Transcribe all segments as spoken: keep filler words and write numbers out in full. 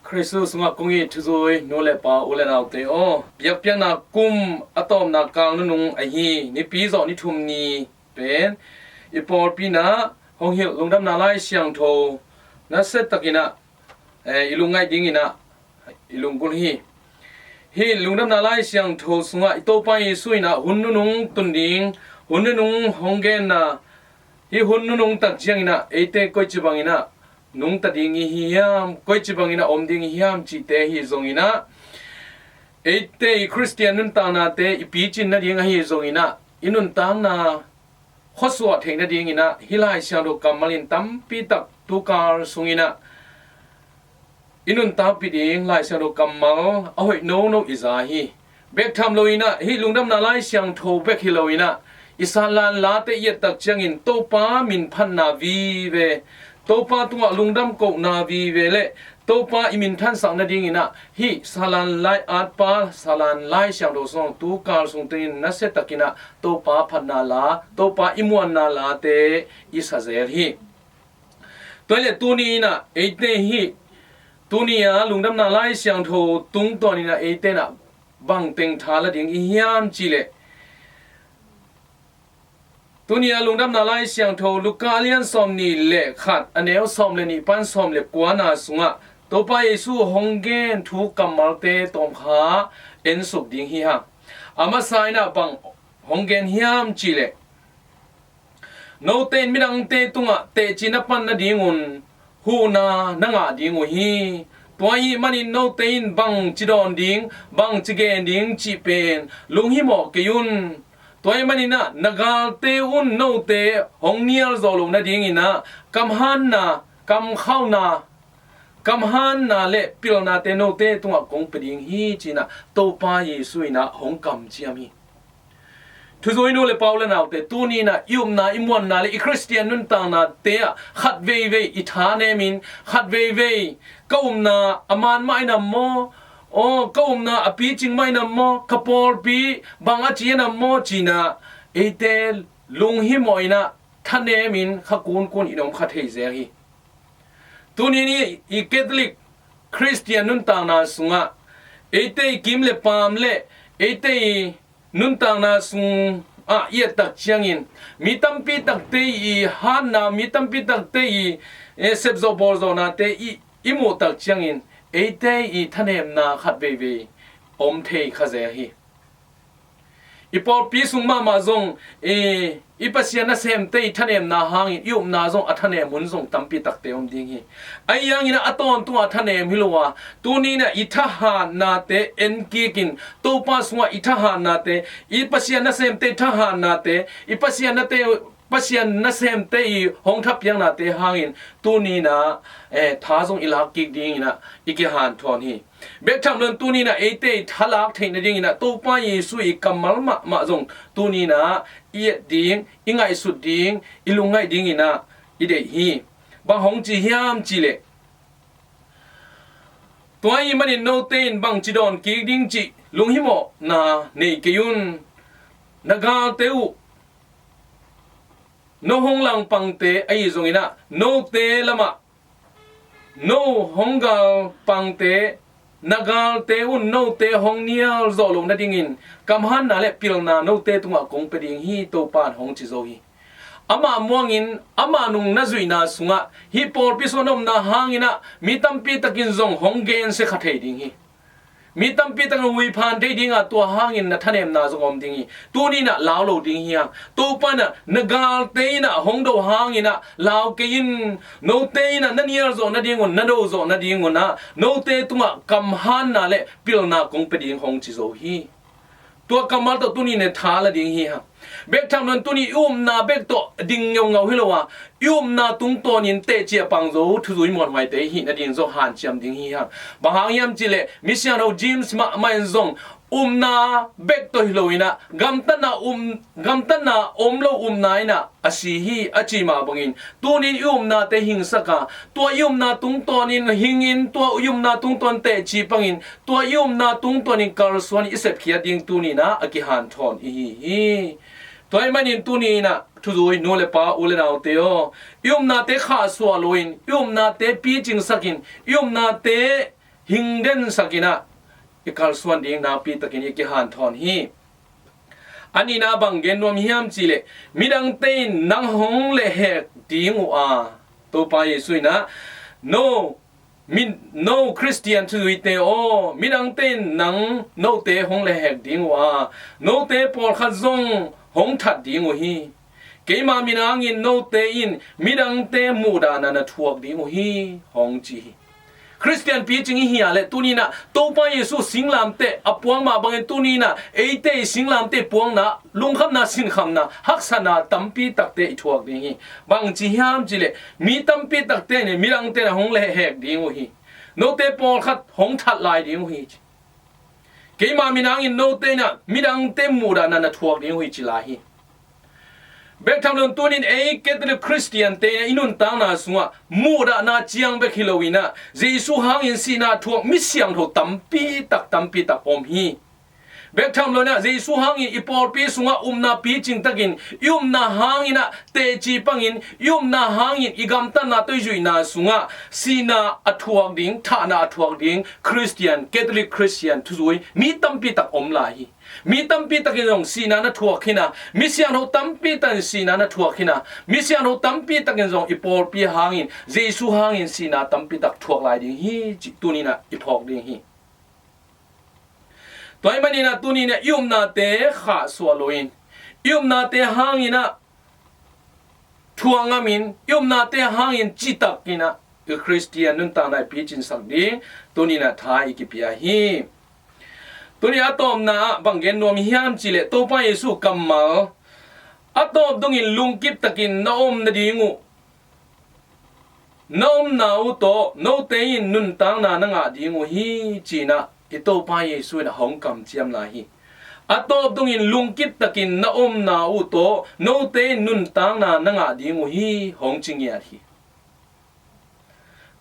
Khristu sungah kong it thuzui nu le pa, u le naute aw, biakpiakna kum a tawpna kal nunung ahi Nipi zawh ni thum ni pen i pawlpi inah hong hilh Lungdamna Lai Siangtho nasia takinah, eh, i lungngaih dinginah i lunggulh hi. Hih Lungdamna Lai Siangtho sungah i Topa Jesu inah hun nunung tun ding, hun nunung hong genna, hih hun nunung tak cianginah eite koici banginah nungta ding i hi hiam, koici banginah om ding i hiam cihte ahi zonginah, eite i Khristian nuntaknate i picin nading ahi zonginah, i nuntakna khuasuah theih nadinginah hih Lai Siangtho kammal in tampi tak tukal sunginah i nuntakpih ding Lai Siangtho kammal a hoih nono i za hi. Bek tham loinah hih Lungdamna Lai Siangtho bek hi loinah i salan late i et tak ciangin Topa minphatna vive, Topa tungah lungdam kohna vive le Topa i minthansak nadinginah hih salan lai atpa, salan Lai Siangtho sung tukal sungtengin nasia takinah Topa phatna la, Topa i muanna late i sa zel hi. Tua hileh tuni inah eite hih tuni a Lungdamna Lai Siangtho tungtawninah eite inah bangteng tha la ding i hiam cihleh, tuni a Lungdamna Lai Siangtho Luka a lian sawm nih le khat, a neu sawm le nih pan sawm le kuana sungah Topa Jesu hong gen thu kammalte tawmkha ensuk ding hi hang. A masa inah bang hong gen hiam cihleh, note in midangte tungah teci na pan nadingun huhna na ngah ding uh hi. Tua ahih manin note in bangci dawn ding, bangci gen ding cih pen lunghimawh kei un. Tua ahih maninah na galte un note hong nial zawh loh nadinginah kamhanna, kamkhauhna, kamhanna le pilnate note tungah kong pia ding hi cinah Topa Jesu inah hong kamciam hi. Thuzui nu le pa, u le naute, tuni inah i upna, i muanna le i Khristian nuntaknate ah khat veivei i thanemin, khat veivei ka upna a man mah inam maw, aw, ka upna a picing mah inam maw, ka pawlpi bang a ci inam maw cinah eite lunghimawh inah thanemin kha kunkun in om kha thei zel hi. Tuni ni i Catholic Khristian nuntakna sungah eite i kim le pam le eite i nuntakna sungah i et tak ciangin mi tampi takte i hatna, mi tampi takte i, eh, sepzawh bawlzawhnate i, i muh tak ciangin eite i thanemna khat veivei om thei kha zel hi. I pawlpi sung mahmah zong i, i Pasian nasemte i thanemna hangin i upna zong a thanem hun zong tampi takte om ding hi. Ahi hangin a tawntungah a thanem hi lo a, tuni inah i thahatnate enkikin Topa sungah i thahatnate, i Pasian nasemte i thahatnate, i Pasian nate, Pasian nasemte i hong thapiaknate hangin tuni inah, eh, tha zong i lakkik dinginah i kihanthawn hi. Bek tham loin tuni inah eite i thalak theih nadinginah Topa Jesu i kammal mahmah zong tuni inah i et ding, i ngaihsut ding, i lungngaih dinginah i deih hi. Bang hong ci hiam cihleh, tua ahih manin note in bangci dawn kik ding cih lunghimawhna nei kei un. Na galte uh, no hong langpangte ahi zonginah note lamah no hong galpangte, na galte un note hong nial zawh loh nadingin kamhanna le pilna note tungah kong pia ding hi, Topa in hong ci zo hi. Amah muangin, amah nung na zuihna sungah hih pawlpi sung a na omna hanginah mi tampi takin zong hong gensia kha thei ding hi. Mi tampi takin huiphan thei dinga tua hangin na thanemna zong om ding hi. Tuni inah lau lo ding hi hang. Topa inah na galte inah hong do hanginah lau kei in, note inah na nial zawh nadingun, na do zawh nadingunah note tungah kamhanna le pilna kong pia ding hong ci zo hi. Tua kammal tawh tuni inah tha la ding hi hang. Bek tham loin tuni i upna bek tawh ding ngeungau hi lo a, i upna tungtawnin tehcia pang zo thuzui muanhuaite i hih nading zong hanciam ding hi hang. Bang hang hiam cihleh, misiangtho James mahmah in zong upna bek tawh hi loinah gamtatna um, gamtatna om lo upna inah a si hi a ci mah bangin, tunin i upnate hingsak a, tua i upna tungtawnin hingin, tua i upna tungtawn tehci pangin, tua i upna tungtawnin kalsuan i sepkhiat ding tuninah a kihanthawn i hi hi. Tua ahih manin tuninah thuzui nu le pa, u le naute aw, i upnate khahsuah loin, i upnate picingsakin, i upnate hing densakin ah i kalsuan ding nakpi takin i kihanthawn hi. A nihna bang gen nuam hiam cihleh, midangte in nang hong lehhek ding uh a, Topa Jesuh in ah, no, mi, no Khristian thuzuite aw, midangte in nang note hong lehhek ding uh a, note pawlkhat zong hong that ding uh hi. Keima min hangin note in midangte muhdahna na thuak ding uh hi, hong ci hi. Khristian picing i hih leh tuni in ah Topa Jesuh singlamteh a puang mah bangin tuni in ah eite i singlamteh puangna, lungkhamna, sinkhamna, haksatna tampi takte i thuak ding hi. Bangci hiam cihleh, mi tampi takte in midangte in ah hong lehhek ding uh hi. Note pawlkhat hong that lai ding uh hi. Keima min hangin note in ah midangte muhdahna na thuak ding uh hi, ci lai hi. Bek tham loin tuni in ei Catholic Khristiante in ah i nuntakna sungah muhdahna ciang bek hi loin ah, Jesuh hangin sihna thuak mi siangtho tampi tak, tampi tak om hi. Bek tham loin ah Jesuh hangin i pawlpi sungah upna picing takin, i upna hangin ah teci pangin, i upna hangin i gamtatna tawh i zuihna sungah sihna a thuak ding, thahna a thuak ding Khristian, Catholic Khristian thuzui mi tampi tak om lai hi. Mi tampi takin zong sihna na thuak hi a, mi siangtho tampi takin sihna na thuak hi a, mi siangtho tampi takin zong i pawlpi hangin, Jesuh hangin sihna tampi tak thuak lai ding hi, cih tuni in ah i phawk ding hi. Tua ahih manin ah tuni in ah i upnate khahsuah loin, i upnate hangin ah thuak ngamin, i upnate hangin citakin ah i Khristian nuntakna i picingsak ding tuni in ah tha i kipia hi. Tuni a tawpna ah bang gen nuam hiam cihleh, Topa Jesuh kammal, a tawp dongin lungkip takin na om nading uh, na omna uh tawh note in nuntakna na ngah ding uh hi, ci-in ah i Topa Jesuh in ah hong kamciam lai hi. A tawp dongin lungkip takin na omna uh tawh note in nuntakna na ngah ding uh hi, hong ci ngiat hi.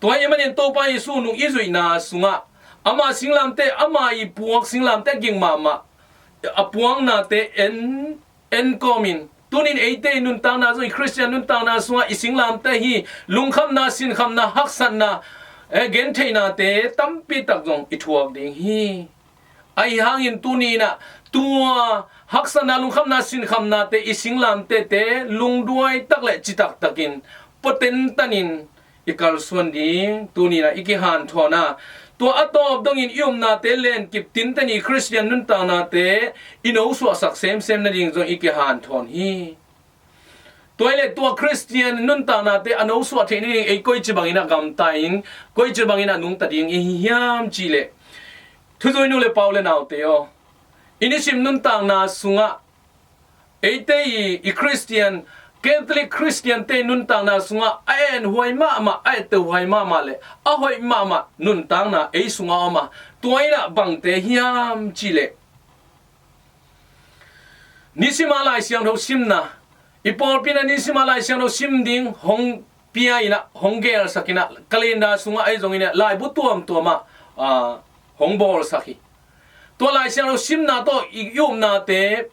Tua ahih manin Topa Jesuh nung i zuihna sungah ama singlamteh, ama i puak singlamteh ging mahmah, a puaknate en, en kawmin, tuni in eite i nuntakna sung, i Khristian nuntakna sungah i singlamteh hi, lungkhamna, sinkhamna, haksatna, eh, gentheihnate tampi tak zong i thuak ding hi. Ahi hangin tuni in ah tua haksatna, lungkhamna, sinkhamnate i singlamtehte lungduai tak le citak takin pua tentan in i kalsuan ding tuni in ah i kihanthawn a, tua a tawp dongin i upnate lenkip tinten i Khristian nuntaknate i nosuahsak semsem nading zong i kihanthawn hi. Tua ahih leh tua Khristian nuntaknate a nosuah theih nading ei koici bangin ah gamta in, koici bangin ah nungta ding i hi hiam cihleh, thuzui nu le pa u le naute aw, i nisim nuntakna sungah eite i, i Khristian, Catholic Khristiante nuntakna sungah a enhuai mahmah, a ettehhuai mahmah le a hoih mahmah nuntakna ei sungah om a, tua in ah bangte hiam cihleh, nisima Lai Siangtho simna, i pawlpi in ah nisima Lai Siangtho sim ding hong pia in ah, hong gelsak in ah, calendar sungah ahi zongin ah laibu tuamtuam ah, ah, hong bawlsak hi. Tua Lai Siangtho simna tawh i, i upnate,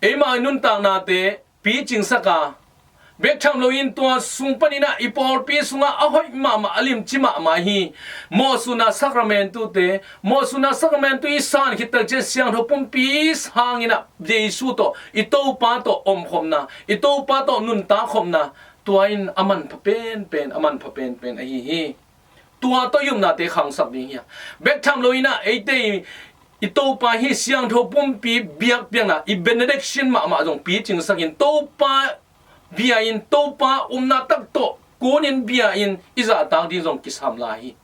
eimah i nuntaknate picingsak a, bek tham loin tua sung panin ah i pawlpi sungah a hoih mahmah, a limci mahmah hi. Mawhsutna sakramentute, mawhsutna sakramentu i san khit tak ciang siangtho pumpi hangin ah Jesuh tawh, i Topa tawh omkhopna, i Topa tawh nuntakkhopna, tua in a manpha penpen, a manpha penpen ahi hi. Tua tawh i upnate khangsak ding hi a, bek tham loin ah eite i, i Topa hi siangtho pumpi biakpiakna, i benediction mahmah zong picingsakin Topa bia in, Topa upna tak tawh kunin bia in i zahtak ding zong kisam lai hi.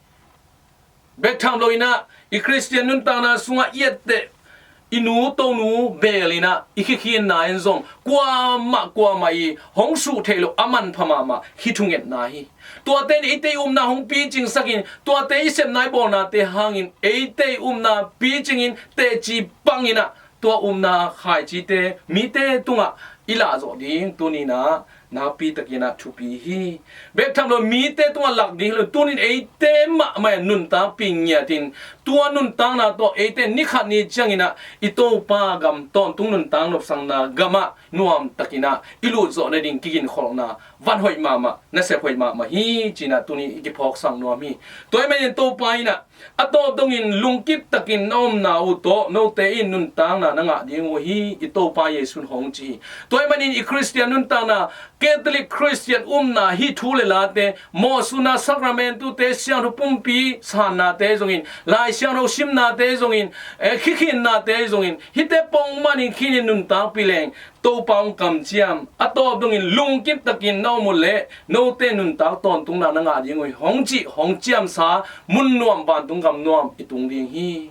Bek tham loin ah i Khristian nuntakna sungah i etteh i nu Tonu beel in ah i khikhinna in zong kuamah kuamah i hong suh theih loh a manpha mahmah hi thungetna hi. Tuate in eite i upna hong picingsakin, tuate i sepna i bawlnate hangin eite i upna picingin teci pangin ah tua upna khaicite mite tungah i lahzawh ding tuni in ah nakpi takin ah thupi hi. Bek tham lo mite tungah lak ding hi lo, tunin eite mahmah nuntakpih ngiatin, tua nuntakna tawh eite ni khat ni ciangin ah i Topa gam tawntung nuntak nopsakna gamah nuamtakin ah i lutzawh nading kiginkholhna van hoih mahmah, nasep hoih mahmah hi, ci-in ah tuni i kiphawksak nuam hi. Tua ahih manin Topa in ah, a tawp dongin lungkip takin na omna uh tawh note in nuntakna na ngah ding uh hi, i Topa Jesuh in hong ci hi. Tua ahih manin i Khristian nuntakna, Catholic Khristian upna hih thu le late, mawhsutna sakramentute, siangtho pumpi sannate zongin, Lai Siangtho simnate zongin, eh, khikhinnate zongin, hihte pongmanin khin in nuntakpih leng, Topa hong kamciam, a tawp dongin lungkip takin na om uh leh, note nuntak tawntungna na ngah ding uh hi, hong cih, hong ciamsa mun nuam, vantung gam nuam i tung ding hi.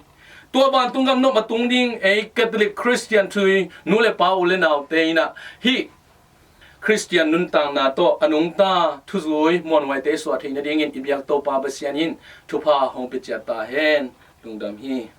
Tua vantung gam nuam a tung ding ei Catholic Khristian thu-um nu le pa, u le naute in ah, hih Khristian nuntakna tawh a nungta thuzui muanhuaite i suah theih nadingin i biak Topa Pasian in thupha hong pia ciat ta hen. Lungdam hi.